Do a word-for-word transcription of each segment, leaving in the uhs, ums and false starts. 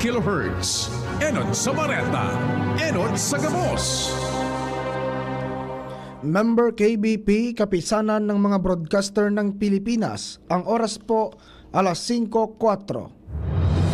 Kilohertz. Enot sa bareta, enot sa gabos. Member K B P, Kapisanan ng mga Broadcaster ng Pilipinas. Ang oras po, alas singko kwatro.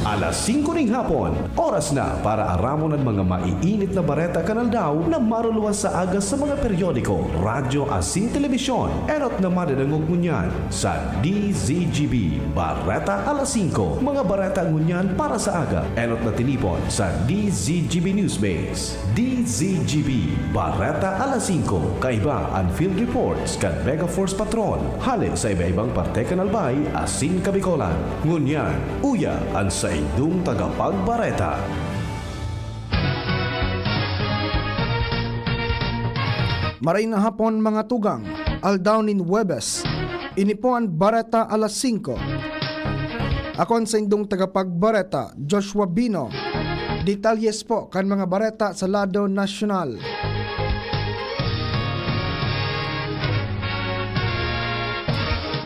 Alas singko ning hapon, oras na para aramon an mga maiinit na bareta kan aldaw na maruluwas sa aga sa mga periodiko, radyo asin telebisyon. Enot na madadangog ngunyan sa D Z G B Bareta Alas Singko. Mga bareta ngunyan para sa aga, enot na tinipon sa D Z G B Newsbase. D Z G B Bareta Alas Singko. Kaiba an field reports kan Mega Force Patrol. Hale sa iba-ibang parte kan Albay asin Kabicolan. Ngunyan, uya an saindong tagapagbareta. Maray na hapon, mga tugang. Aldaw nin Huwebes. Ini po an Bareta Alas Singko. Ako an saindong tagapagbareta, Joshua Bino. Detalyes po kan mga bareta sa lado nasyonal.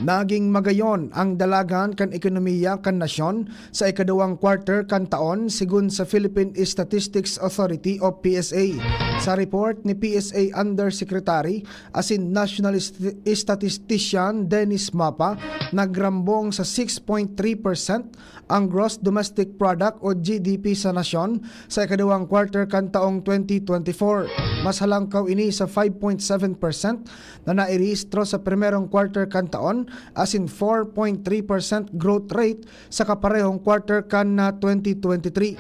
Naging magayon ang dalagan kan ekonomiya kan nasyon sa ikaduwang quarter kan taon, sigon sa Philippine Statistics Authority o P S A. Sa report ni P S A Undersecretary asin National St-, Statistician Dennis Mapa, nagrambong sa six point three percent ang gross domestic product o G D P sa nasyon sa ikaduwang quarter kan taong twenty twenty-four. Mas halangkaw ini sa five point seven percent na nairehistro sa primerong quarter kan taon, asin four point three percent growth rate sa kaparehong quarter kan na twenty twenty-three.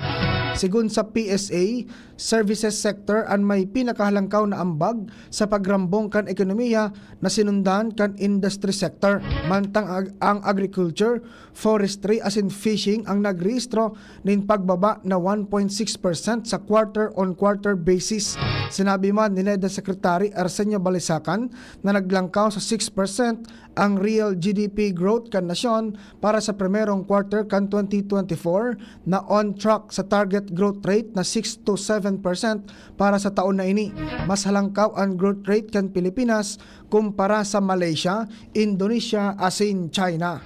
Sigon sa P S A, services sector an may pinakahalangkaw na ambag sa pagrambong kan ekonomiya na sinundan kan industry sector, mantang ag-, ang agriculture, forestry asin fishing ang nagrehistro nin pagbaba na one point six percent sa quarter-on-quarter basis. Sinabi man ni NEDA Secretary Arsenio Balisacan na naglangkaw sa six percent ang real G D P growth kan nasyon para sa primerong quarter kan twenty twenty-four, na on track sa target growth rate na six to seven percent para sa taon na ini. Mas halangkaw an growth rate kan Pilipinas kumpara sa Malaysia, Indonesia asin China.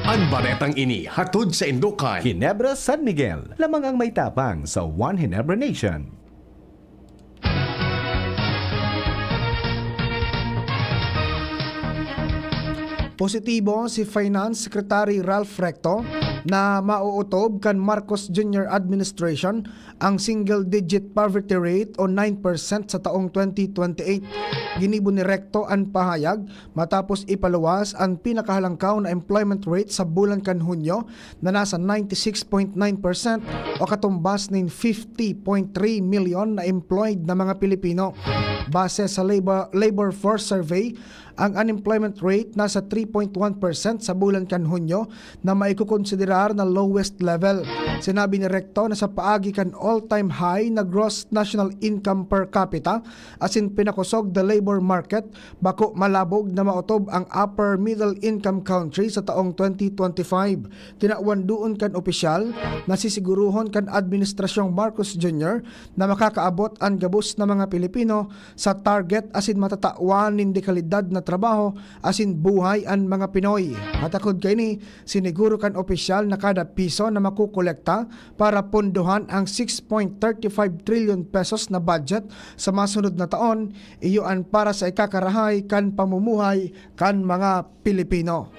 An baretang ini hatod saindo kan Ginebra San Miguel, lamang ang may tapang sa One Ginebra Nation. Positibo si Finance Secretary Ralph Recto na maootob kan Marcos Junior Administration ang single-digit poverty rate o nine percent sa taong twenty twenty-eight. Ginibo ni Recto an pahayag matapos ipaluwas an pinakahalangkaw na employment rate sa bulan kan Hunyo na nasa ninety-six point nine percent o katumbas nin fifty point three milyon na employed na mga Pilipino. Base sa Labor, Labor Force Survey, ang unemployment rate nasa three point one percent sa bulan kan Hunyo na maikokonsiderar na lowest level. Sinabi ni Recto na sa paagi kan all-time high na gross national income per capita asin pinakosog na labor market, bako malabog na maotob ang upper middle income country sa taong twenty twenty-five. Tinawan duon kan opisyal na sisigurohon kan Administrasyong Marcos Junior na makakaabot an gabos na mga Pilipino sa target asin matatawan nin dekalidad na trabaho asin buhay an mga Pinoy. Matakod kaini, siniguro kan opisyal na kada piso na makokolekta para pondohan ang six point thirty five trillion pesos na budget sa masunod na taon, iyo an para sa ikakarahay kan pamumuhay kan mga Pilipino.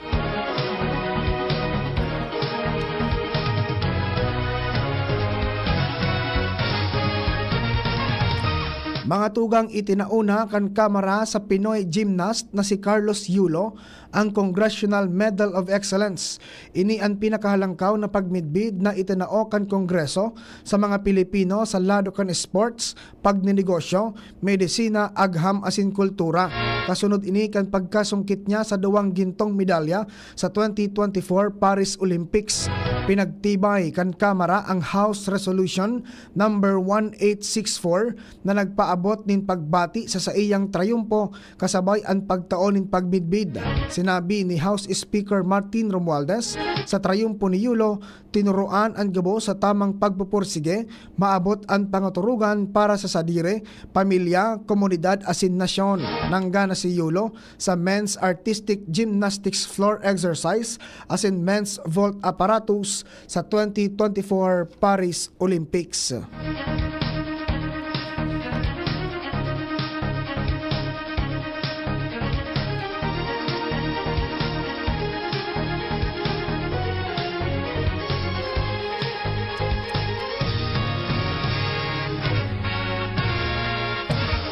Mga tugang, itinao na kan Kamara sa Pinoy gymnast na si Carlos Yulo ang Congressional Medal of Excellence. Ini an pinakahalangkaw na pagmidbid na itinao kan Kongreso sa mga Pilipino sa lado kan sports, pagninegosyo, medisina, agham asin kultura. Kasunod ini kan pagkasungkit niya sa duwang gintong medalya sa twenty twenty-four Paris Olympics. Pinagtibay kan Kamara ang House Resolution number one eight six four na nagpaabot nin pagbati sa saiyang trayumpo kasabay an pagtao nin pagmidbid. Sinabi ni House Speaker Martin Romualdez, sa trayumpo ni Yulo, tinuroan an gabos sa tamang pagpupursige, maabot an pangaturugan para sa sadiri, pamilya, komunidad asin nasyon. Nanggana si Yulo sa men's artistic gymnastics floor exercise asin men's vault apparatus sa twenty twenty-four Paris Olympics.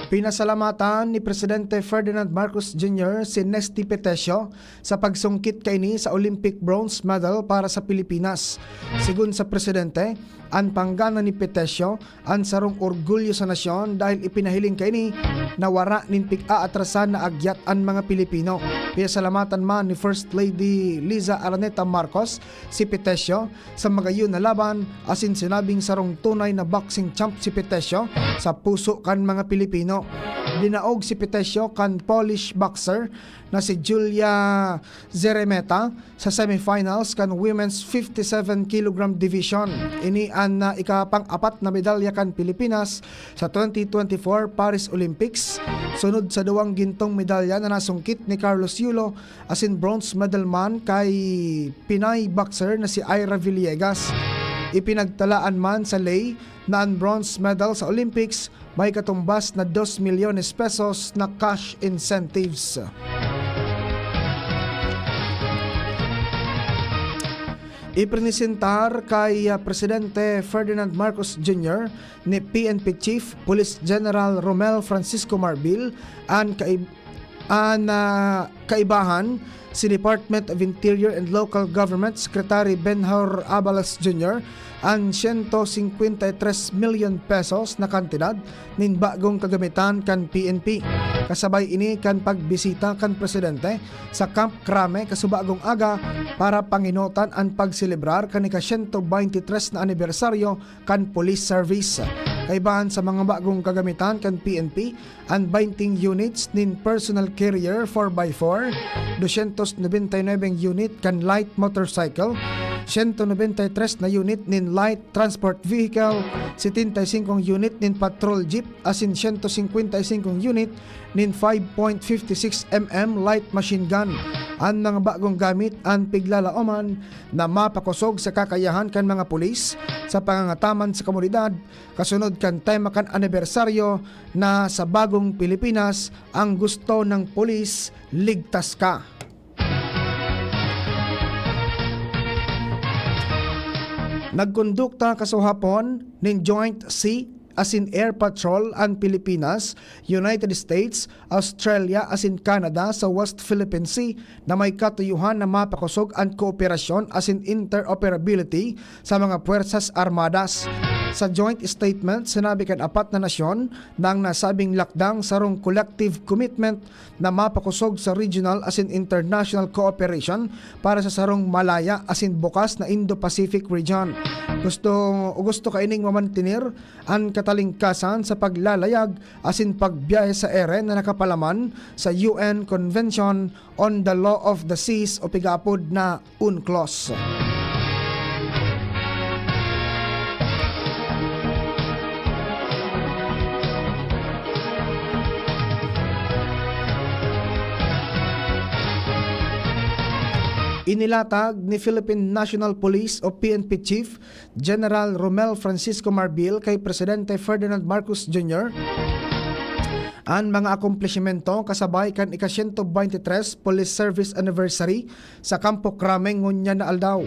Pinasalamatan ni Presidente Ferdinand Marcos Junior si Nesty Petecio sa pagsungkit kaini sa Olympic bronze medal para sa Pilipinas. Sigon sa Presidente, an panggana ni Petecio an sarong orgulyo sa nasyon dahil ipinahiling kaini na wara nin pig-aatrasan na agyat an mga Pilipino. Pinasalamatan man ni First Lady Liza Araneta Marcos si Petecio sa magayon na laban asin sinabing sarong tunay na boxing champ si Petecio sa puso kan mga Pilipino. Dinaog si Petecio kan Polish boxer na si Julia Zeremeta sa semifinals kan women's fifty-seven kilogram division. Ini an, ah, ikapang-apat na medalya kan Pilipinas sa twenty twenty-four Paris Olympics, sunod sa duwang gintong medalya na nasungkit ni Carlos Yulo asin bronze medal man kay Pinay boxer na si Ira Villegas. Ipinagtalaan man sa lei na an bronze medal sa Olympics may katumbas na dos milyones pesos na cash incentives. Ipresentar kay, ah, Presidente Ferdinand Marcos Junior ni P N P Chief Police General Romel Francisco Marbil an kaib-, an, ah, kaibahan si Department of Interior and Local Government Secretary Benhur Abalos Junior an siyento singkwenta y tres milyon pesos na kantidad nin bagong kagamitan kan P N P. Kasabay ini kan pagbisita kan Presidente sa Camp Crame kasubagong aga para pangenotan an pagselebrar kan ika-siyento baynte tres na anibersaryo kan police service. Kaibahan sa mga bagong kagamitan kan P N P, an baynte units nin personal carrier four by four, dosyentos nobenta y nuebe unit kan light motorcycle, siyento nobenta y tres na unit nin light transport vehicle, setenta y singko unit nin patrol jeep, asin siyento singkwenta y singko unit nin five point fifty six M M light machine gun. An mga bagong gamit an piglalaoman na mapakosog sa kakayahan kan mga pulis sa pangangataman sa komunidad, kasunod kan tema kan anibersaryo na sa bagong Pilipinas, ang gusto ng pulis, ligtas ka. Nagkondukta kasuhapon nin Joint Sea asin Air Patrol an Pilipinas, United States, Australia asin Canada sa West Philippine Sea na may katuyuhan na mapakosog an kooperasyon asin interoperability sa mga Puwersas Armadas. Sa joint statement, sinabi kan apat na nasyon na ang nasabing lakdang sarong collective commitment na mapakosog sa regional asin international cooperation para sa sarong malaya asin bukas na Indo-Pacific region. Gusto, gusto kaining mamantener an katalingkasan sa paglalayag asin pagbiyahe sa ere na nakapalaman sa U N Convention on the Law of the Seas o pigaapod na UNCLOS. Inilatag ni Philippine National Police o P N P Chief General Romel Francisco Marbil kay Presidente Ferdinand Marcos Junior an mga akomplishmento kasabay kan ika-siyento baynte tres Police Service Anniversary sa Campo Crame ngunyan na aldaw.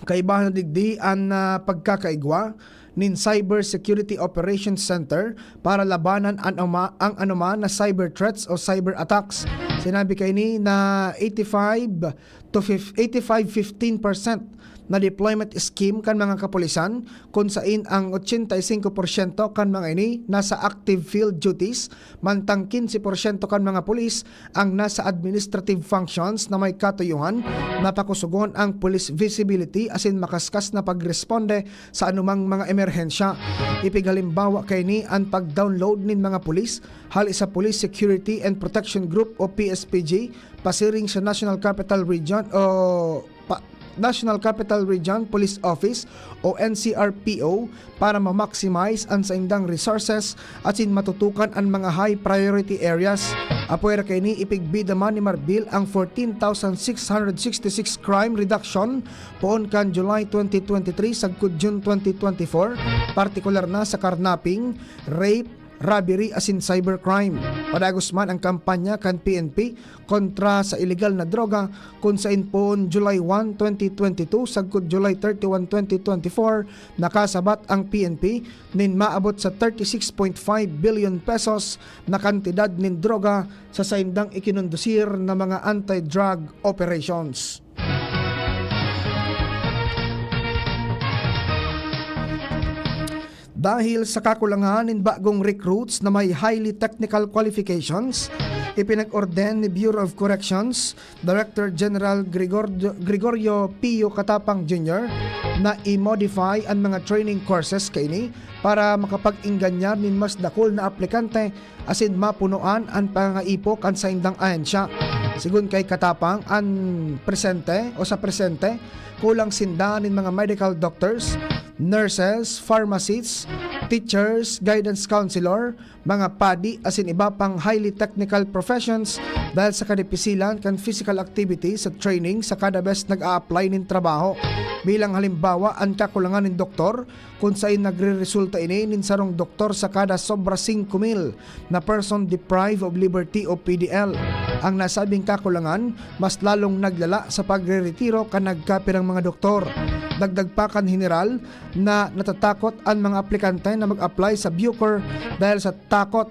Kaibahan na digdi an, ah, pagkakaigwa nin Cyber Security Operations Center para labanan an uma-, ang anoman na cyber threats o cyber attacks. Sinabi kaini na eighty-five to fif-, eighty-five fifteen percent na deployment scheme kan mga kapulisan, kun sain ang ochenta y singko porsyento kan mga ini nasa active field duties, mantang quince porsyento kan mga pulis ang nasa administrative functions na may katuyuhan na pakusugon ang police visibility asin makaskas na pagresponde sa anumang mga emerhensya. Ipighalimbawa kaini an pag-download nin mga pulis hali sa Police Security and Protection Group o P S P G pasiring sa National Capital Region o pa-, National Capital Region Police Office o N C R P O para ma-maximize an saindang resources asin matutukan an mga high priority areas. Apwera kaini, ipigbida man ni Marbil ang fourteen thousand six hundred sixty-six crime reduction poon kan July twenty twenty-three sagkod June twenty twenty-four, partikular na sa carnapping, rape, robbery asin cybercrime. Padagos man ang kampanya kan P N P kontra sa ilegal na droga, kun saen poon July one, twenty twenty-two sagkod July thirty-one, twenty twenty-four, nakasabat ang P N P nin maabot sa thirty-six point five billion pesos na kantidad nin droga sa saindang ikinondusir na mga anti-drug operations. Dahil sa kakulangan nin bagong recruits na may highly technical qualifications, ipinag-orden ni Bureau of Corrections Director General Gregor-, Gregorio Pio Katapang Junior na i-modify an mga training courses kaini para makapag-ingganyar nin mas dakul na aplikante asin mapunoan an pangangaipo kan saindang ahensya. Sigon kay Katapang, an presente o sa presente, kulang sinda nin mga medical doctors, nurses, pharmacists, teachers, guidance counselor, mga padi asin iba pang highly technical professions dahil sa kadipisilan kan physical activity sa training sa kada bes nag-a-apply nin trabaho. Bilang halimbawa, an kakulangan nin doktor, kun saen nagreresulta ini nin sarong doktor sa kada sobra singko mil na person deprived of liberty o P D L. Ang nasabing kakulangan mas lalong naglala sa pagreretiro kan nagkapirang mga doktor. Dagdag pa kan Heneral na natatakot an mga aplikante na mag-apply sa Bucor dahil sa takot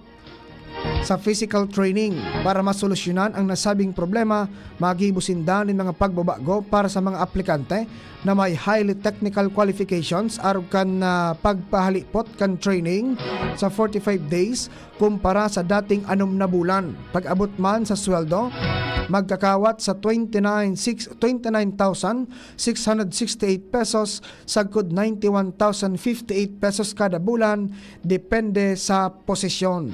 sa physical training. Para masolusyonan ang nasabing problema, magibo sinda nin mga pagbabago para sa mga aplikante na may highly technical qualifications arog kan, ah, pagpahalipot kan training sa forty-five days kumpara sa dating anom na bulan. Pag-abot man sa sweldo, magkakawat sa twenty-nine six, twenty-nine thousand six hundred sixty-eight pesos sagkod ninety-one thousand fifty-eight pesos kada bulan, depende sa posisyon.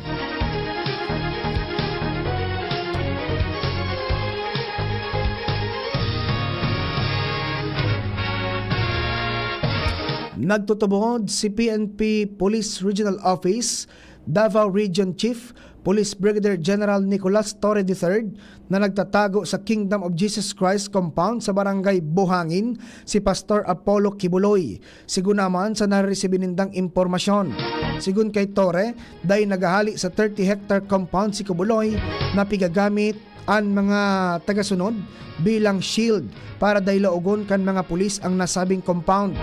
Nagtutubod si P N P Police Regional Office, Davao Region Chief Police Brigadier General Nicolas Torre the third na nagtatago sa Kingdom of Jesus Christ Compound sa Barangay Buhangin, si Pastor Apollo Kibuloy. Sigon naman sa nareresibi nindang impormasyon. Sigon kay Torre, dai naghahali sa thirty hectare compound si Kibuloy na pigagamit an mga tagasunod bilang shield para dai laogon kan mga pulis ang nasabing compound.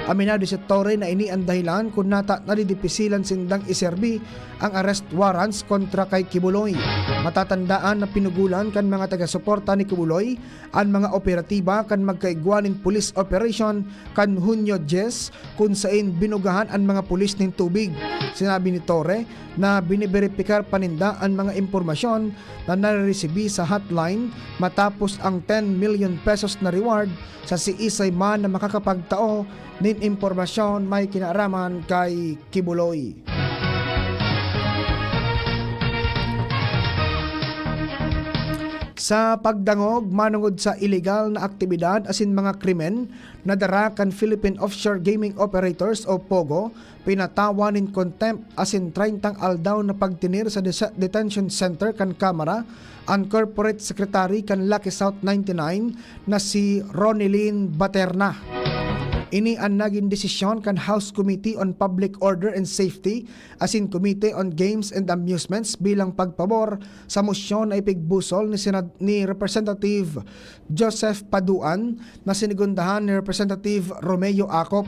Aminado si Torre na ini an dahilan kun nata nadidipisilan sindang iserbi ang arrest warrants kontra kay Kibuloy. Matatandaan na pinugulan kan mga taga-suporta ni Kibuloy an mga operatiba kan magkaigwa nin police operation kan Hunyo dyes, kun saen binugahan an mga pulis nin tubig. Sinabi ni Torre na biniberipikar pa ninda an mga impormasyon na nareresibi sa hotline matapos ang ten million pesos na reward sa siisay man na makakapagtao nin impormasyon may kinaaraman kay Kibuloy. Sa pagdangog manongod sa ilegal na aktibidad asin mga krimen na dara kan Philippine Offshore Gaming Operators o POGO, pinatawan nin contempt asin treyntang aldaw na pagtener sa desa-, detention center kan Kamara an Corporate Secretary kan Lucky South ninety-nine na si Ronilyn Baterna. Ini an nagin desisyon kan House Committee on Public Order and Safety asin Committee on Games and Amusements bilang pagpabor sa mosyon na ipigbusol ni Senad-, ni Representative Joseph Paduan na sinigundahan ni Representative Romeo Acop.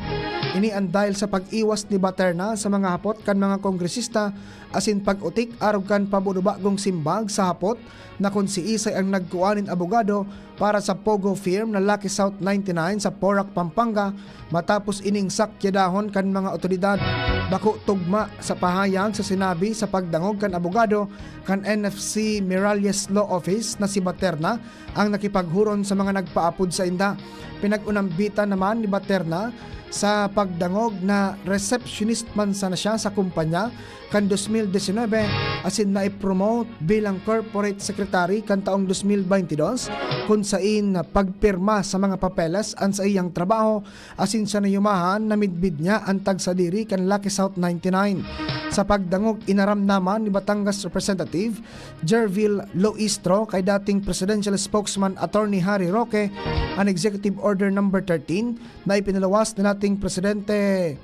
Ini an dahil sa pag-iwas ni Baterna sa mga hapot kan mga kongresista asin pag-otik arog kan pabodobagong simbag sa hapot na kun siisay ang nagkua nin abogado para sa POGO firm na Lucky South ninety-nine sa Porac, Pampanga, matapos ining sakyadahon kan mga otoridad. Bako tugma sa pahayag sa sinabi sa pagdangog kan abogado kan N F C Miralles Law Office na si Baterna ang nakipaghuron sa mga nagpaapod sainda. Pinag-unambitan naman ni Baterna sa pagdangog na receptionist man sana siya sa kumpanya kan dos mil disinebe, asin nai-promote bilang corporate secretary kan taong dos mil baynte dos, kun sain pagpirma sa mga papeles an saiyang trabaho, asin sa nayumahan, namidbid niya an tagsadiri kan Lucky South ninety-nine. Sa pagdangog, inaram naman ni Batangas Representative Jervil Loistro kay dating presidential spokesman Attorney Harry Roque an Executive Order Number thirteen na ipinaluwas ni dating Presidente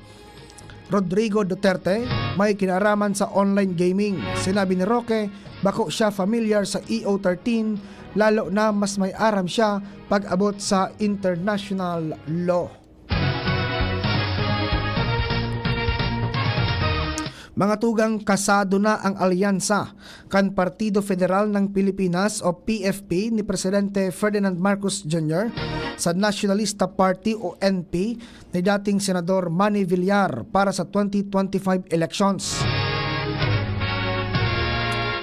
Rodrigo Duterte may kinaraman sa online gaming. Sinabi ni Roque, bako siya familiar sa E O thirteen, lalo na mas may aram siya pag-abot sa international law. Mga tugang, kasado na ang alyansa kan Partido Federal ng Pilipinas o P F P ni Presidente Ferdinand Marcos Junior sa Nationalista Party o N P ni dating Senador Manny Villar para sa twenty twenty-five elections.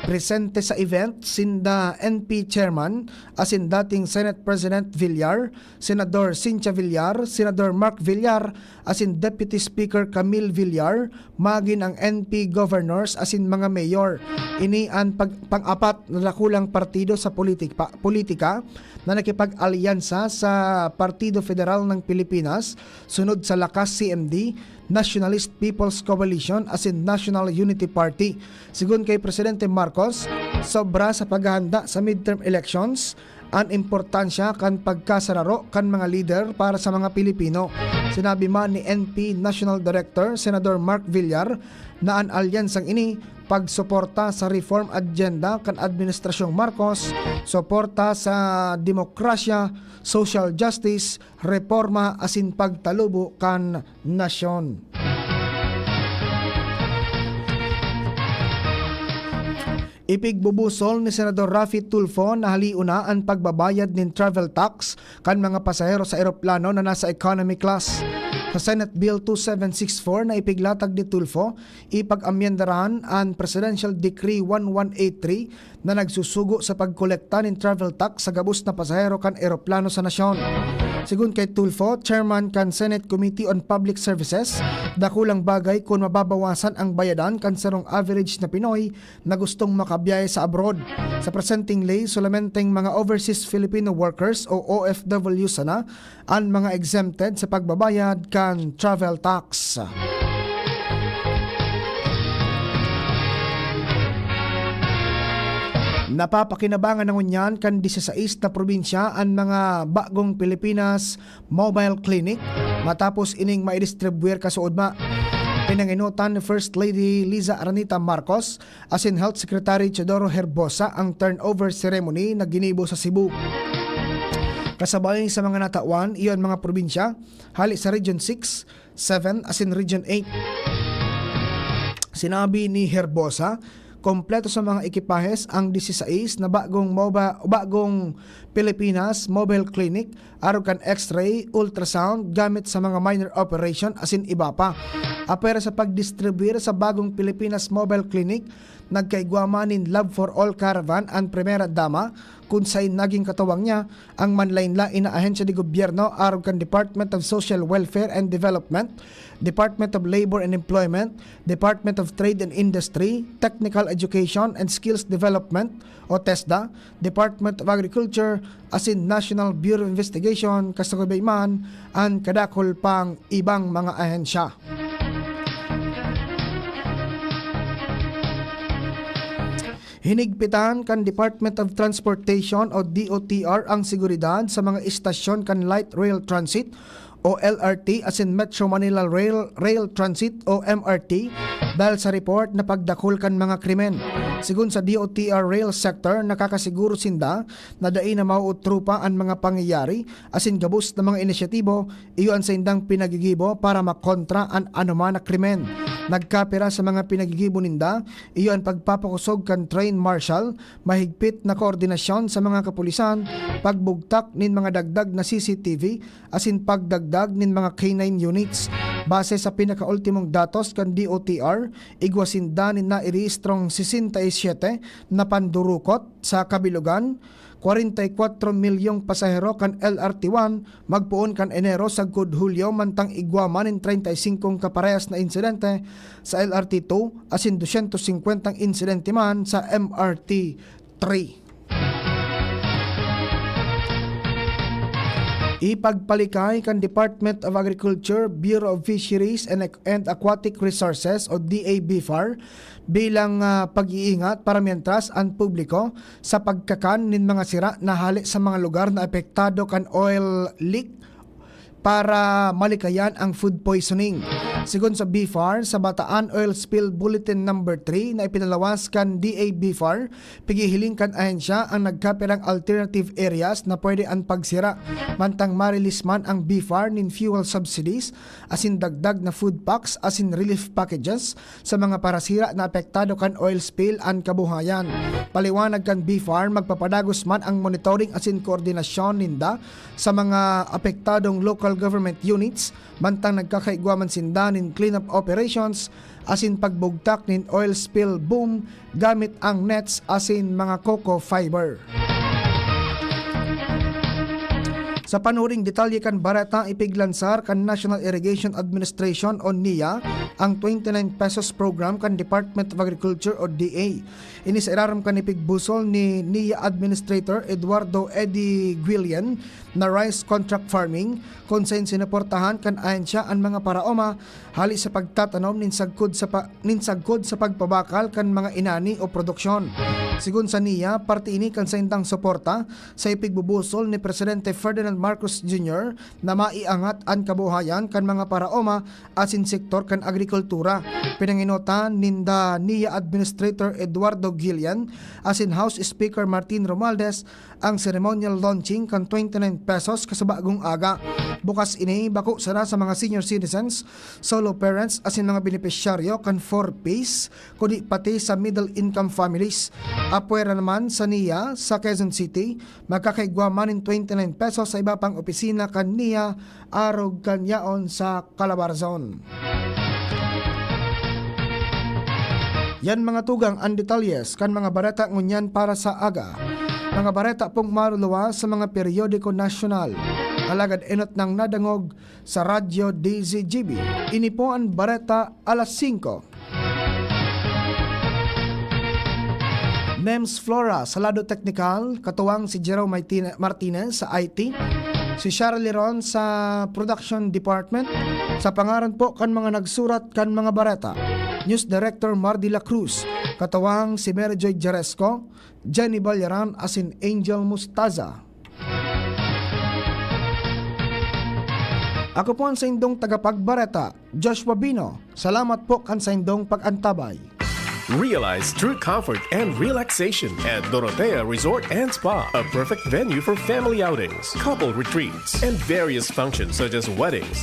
Presente sa event sinda N P Chairman asin dating Senate President Villar, Senador Cynthia Villar, Senador Mark Villar, asin Deputy Speaker Camille Villar, magin ang N P governors asin mga mayor. Ini an pag-, pang-apat na dakulang partido sa politik-, pa-, politika na nakipag-alyansa sa Partido Federal ng Pilipinas, sunod sa Lakas C M D, Nationalist People's Coalition asin National Unity Party. Sigon kay Presidente Marcos, sobra sa paghahanda sa midterm elections an importansya kan pagkasararo kan mga lider para sa mga Pilipino. Sinabi man ni N P National Director Senador Mark Villar na an alyansang ini pagsuporta sa reform agenda kan Administrasyong Marcos, suporta sa demokrasya, social justice, reforma asin pagtalubo kan nasyon. Ipigbubusol ni Senador Raffy Tulfo na halion na an pagbabayad nin travel tax kan mga pasahero sa eroplano na nasa economy class. Sa Senate Bill two seven six four na ipiglatag ni Tulfo, ipag-amyendarahan an Presidential Decree one one eight three na nagsusugo sa pagkolekta nin travel tax sa gabos na pasahero kan eroplano sa nasyon. Sigon kay Tulfo, chairman kan Senate Committee on Public Services, dakulang bagay kun mababawasan ang bayadan kan sarong average na Pinoy na gustong makabiyahe sa abroad. Sa presenteng ley, solamenteng mga overseas Filipino workers o O F W sana an mga exempted sa pagbabayad kan travel tax. Napapakinabangan na ngunyan kan disisais na probinsya an mga bagong Pilipinas Mobile Clinic matapos ining maidistribuir kasuodma. Pinangenotan ni First Lady Liza Araneta Marcos asin Health Secretary Teodoro Herbosa ang turnover ceremony na ginibo sa Cebu. Kasabay sa mga natawan, iyo an mga probinsya hale sa Region six, seven asin Region eight. Sinabi ni Herbosa, kompleto sa mga ekipahes ang disisais na bagong moba-, bagong Pilipinas Mobile Clinic, arog kan X-ray, ultrasound, gamit sa mga minor operation asin iba pa. Apwera sa pagdistribuir sa bagong Pilipinas Mobile Clinic, nagkaigwa man nin Love for All Caravan an Primera Dama, kun sain naging katuwang niya ang manlaen-laen na ahensya de gobyerno arog kan Department of Social Welfare and Development, Department of Labor and Employment, Department of Trade and Industry, Technical Education and Skills Development o TESDA, Department of Agriculture, asin National Bureau of Investigation, kasabay man an kadakul pang ibang mga ahensya. Hinigpitan kan Department of Transportation o D O T R ang seguridad sa mga istasyon kan Light Rail Transit o L R T asin Metro Manila Rail, Rail Transit o M R T dahil sa report na pagdakul kan mga krimen. Sigon sa D O T R Rail Sector, nakakasiguro sinda na dai na mauutropa an mga pangyayari asin gabos na mga inisyatibo iyo an saindang pinagigibo para makontra an anoman na krimen. Nagkapira sa mga pinagigibo ninda, iyo an pagpapakosog kan train marshal, mahigpit na koordinasyon sa mga kapulisan, pagbugtak nin mga dagdag na C C T V, asin pagdagdag nin mga K nine units. Base sa pinakaultimong datos kan D O T R, igwa sinda nin nairehistrong sesenta y siete na pandurukot sa kabilogan, kwarenta y kwatro milyong pasahero kan L R T one magpoon kan Enero sagkod Hulyo, mantang igwa man nin treinta y singkong kaparehas na insidente sa L R T two asin dosyentos singkwentang insidente man sa M R T three. Ipagpalikay kan Department of Agriculture, Bureau of Fisheries and Aqu-, and Aquatic Resources o D A B far bilang, ah, pag-iingat para mientras an publiko sa pagkakan nin mga sira na hale sa mga lugar na apektado kan oil leak para malikayan ang food poisoning. Sigon sa B far, sa Bataan Oil Spill Bulletin Number three na ipinalawas kan D A B far, pighihiling kan ahensya ang nagkapirang alternative areas na pwede an pagsira, mantang ma-release man ang B far nin fuel subsidies asin dagdag na food packs asin relief packages sa mga parasira na apektado kan oil spill an kabuhayan. Paliwanag kan B far, magpapadagos man ang monitoring asin koordinasyon ninda sa mga apektadong local government units, mantang nagkakaigwa man sinda nin cleanup operations asin pagbugtak nin oil spill boom gamit ang nets asin mga coco fiber. Sa panuring detalye kan bareta, ipiglansar kan National Irrigation Administration o NIA ang twenty-nine pesos program kan Department of Agriculture o D A. Ini sa irarom kan ipigbusol ni NIA Administrator Eduardo Eddie Guillen na rice contract farming, kun saen sinuportahan kan ahensya an mga paraoma hali sa pagtatanom nin sagkod sa pa-, nin sagkod sa pagpabakal kan mga inani o produksyon. Sigon sa NIA, parte ini kan saindang suporta sa ipigbubusol ni Presidente Ferdinand Marcos Junior na maiangat an kabuhayan kan mga paraoma asin sektor kan agrikultura. Pinangenotan ninda NIA Administrator Eduardo Guillen asin House Speaker Martin Romualdez ang ceremonial launching kan twenty-nine pesos kasabagong aga. Bukas ini, bako sana sa mga senior citizens, solo parents asin mga benepisyaryo kan four Ps, kundi pati sa middle income families. Apwera naman sa NIA sa Quezon City, magkakaigwa man nin twenty-nine pesos sa iba pang opisina kan NIA arog kan yaon sa Calabarzon. Yan mga tugang an detalyes kan mga bareta ngunyan para sa aga. Mga bareta pong maruluwas sa mga periodiko nasyonal. Alagad enot nang nadangog sa Radyo D Z G B. Ini po an bareta alas singko. Nems Flora sa lado teknikal, katuwang si Jerome Martin-, Martinez sa I T, si Shirley Ron sa production department, sa pangaran po kan mga nagsurat kan mga bareta, News Director Mardy La Cruz, katuwang si Mary Joy Jaresco, Jenny Ballaran asin Angel Mustaza. Ako po an saindong tagapagbareta, Joshua Bino. Salamat po kan saindong pag-antabay. Realize true comfort and relaxation at Dorotea Resort and Spa, a perfect venue for family outings, couple retreats, and various functions such as weddings,